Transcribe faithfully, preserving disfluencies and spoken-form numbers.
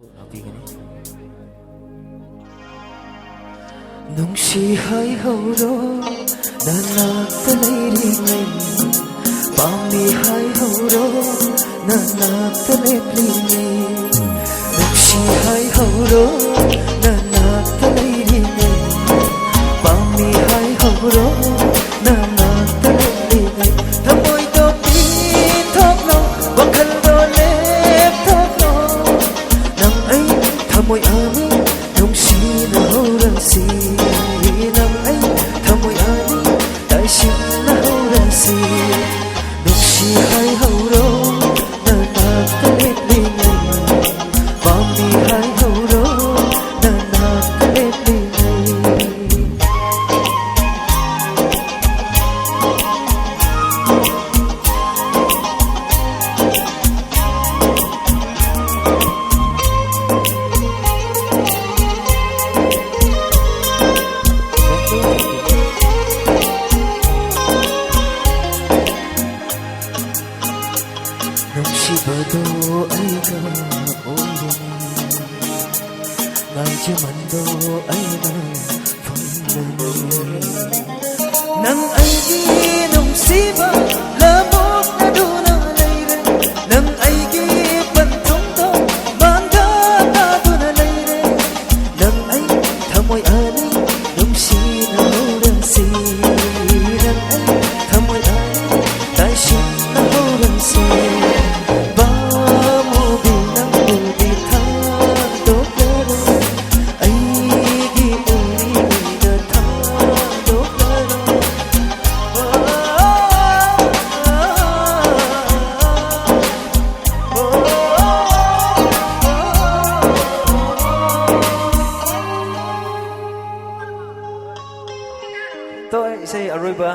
ꯂꯥꯛꯄꯤꯒꯅꯤ꯫ ꯅꯨꯡꯁꯤ ꯍꯥꯏꯍꯧꯔꯣ, ꯅꯅꯥꯛꯇ ꯂꯩꯔꯤꯉꯩ꯫ ꯄꯥꯝꯃꯤ ꯍꯥꯏꯍꯧꯔꯣ, ꯅꯅꯥꯛꯇ ꯂꯦꯞꯂꯤꯉꯩ꯫ ꯅꯨꯡꯁꯤ ꯍꯥꯏꯍꯧꯔꯣ, ꯅꯅꯥꯛꯇ ꯂꯩꯔꯤꯉꯩ꯫ ꯄꯥꯝꯃꯤ ꯍꯥꯏꯍꯧꯔꯣ, ꯅꯅꯥꯛꯇ ꯂꯦꯞꯂꯤꯉꯩ꯫ ꯊꯃꯣꯏꯗꯣ ꯄꯤꯊꯣꯛꯂꯣ, ꯋꯥꯈꯜꯗꯣ ꯂꯦꯞꯊꯣꯛꯂꯣ꯫ ꯅꯪ ꯑꯩ ꯊꯃꯣꯏ ꯑꯅꯤ ꯅꯨꯡꯁꯤꯅꯍꯧꯔꯁꯤ꯫ ꯅꯪ ꯑꯩ ꯊꯃꯣꯏ ꯑꯅꯤ ꯇꯥꯏꯁꯤꯟꯅꯍꯧꯔꯁꯤ꯫ ꯅꯨꯡꯁꯤ ꯍꯥꯏꯍꯧꯔꯣ, ꯅꯅꯥꯛꯇ ꯂꯦꯞꯂꯤꯉꯩ꯫ ꯄꯥꯝꯃꯤ ꯍꯥꯏꯍꯧꯔꯣ, ꯅꯅꯥꯛꯇ ꯂꯦꯞꯂꯤꯉꯩ꯫ ꯅꯨꯡꯁꯤꯕꯗꯣ ꯑꯩꯒ ꯑꯣꯏꯔꯅꯤ, ꯉꯥꯏꯖꯃꯟꯗꯣ ꯑꯩꯅ ꯐꯪꯂꯅꯤ꯫ ꯅꯪ ꯑꯩꯒꯤ ꯅꯨꯡꯁꯤꯕ ꯂꯕꯨꯛ ꯑꯗꯨꯅ ꯂꯩꯔꯦ, ꯅꯪ ꯑꯩꯒꯤ ꯄꯟꯊꯨꯡꯗꯣ ꯃꯥꯡꯗ ꯇꯥꯗꯨꯅ ꯂꯩꯔꯦ꯫ ꯅꯪ ꯑꯩ ꯊꯃꯣꯏ ꯑꯅꯤ ꯅꯨꯡꯁꯤꯅꯍꯧꯔꯁꯤ꯫ ꯅꯪ ꯑꯩ ꯊꯃꯣꯏ ꯑꯅꯤ ꯇꯥꯏꯁꯤꯟꯅꯍꯧꯔꯁꯤ꯫ ꯄꯥꯝꯃꯨꯕꯤ ꯅꯪꯕꯨꯗꯤ ꯊꯥꯗꯣꯛꯂꯔꯣꯏ, ꯑꯩꯒꯤ ꯎꯔꯤꯅ ꯊꯥꯗꯣꯛꯂꯔꯣꯏ꯫ ꯇꯣ, ꯏꯁꯩ ꯑꯔꯣꯏꯕ